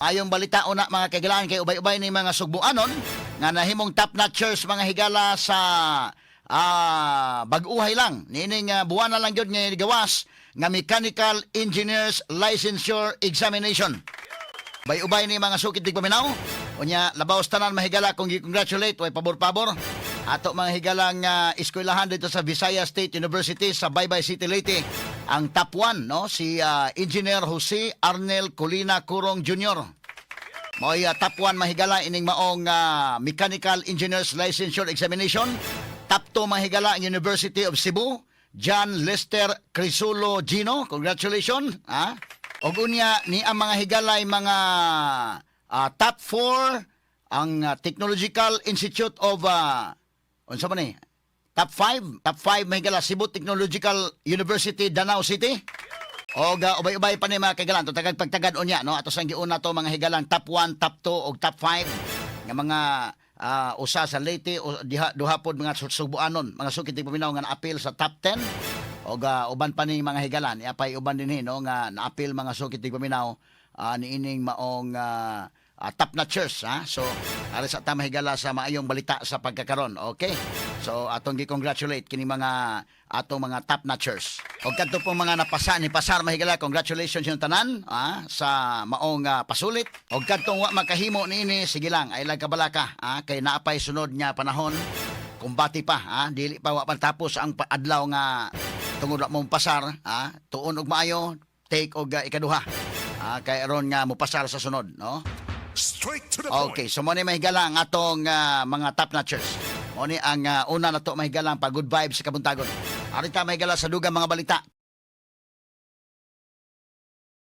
Ayong balita una, mga kahigalaan, kay ubay-ubay ni mga Sugbuanon nga nahimong top notchers, mga higala, sa bag-uhay lang niining buwan na lang gyud nga gawas nga Mechanical Engineers Licensure Examination. Ubay-ubay ni mga sukit tigpaminaw. Unya, labaw sa tanan, mahigala, kung gi-congratulate way pabor-pabor ato mga higalang eskwelahan dito sa Visayas State University sa Baybay City, Leyte. Ang top 1, no, si Engineer Jose Arnel Colina Curong Jr. Mao'y top 1, mahigala, ining maong Mechanical Engineers Licensure Examination. Top 2, mahigala, ang University of Cebu, John Lester Crisulo Gino. Congratulations. Ha? Og unya ni ang mga higalay mga top 4 ang Technological Institute of unsa man ni? Top 5, top 5, mahigala, Cebu Technological University, Danao City. O ubay-ubay pa ni mga kahigalan, to tagad pagtagad unya, no, ato sang giuna to, mga higalang, top 1, top 2 ug top 5 nga mga usa sa Leyte o diha duha pod mga Sugbuanon, mga sukit paminaw nga naapil sa top 10 og uban pa ni mga higalan, iapay uban dinhi, no, nga naapil mga sukit paminaw niining maong top notchers, ha. So ari sa ta, mahigala, sa maayong balita sa pagkakaron. Okay, so atong gi-congratulate kini mga atong mga top notchers og kadto pong mga napasa ni pasar, mahigala. Congratulations yung tanan sa maong pasulit. Og kadtong wa makahimo niini, sige lang, ay lang kabalaka, kay naapay sunod nga panahon, kumbati pa, dili pa, wa pa tapos ang adlaw nga tungod wa mong pasar, tuon og maayo, take og ikaduha, kay aron nga mopasar sa sunod, no? Straight to the point. Okay, so mo ni, mahigala, ang atong mga top notchers. Mo ni ang una na to, mahigala, pa good vibes sa kabuntagon. Ari ta, mahigala, sa dugang mga balita.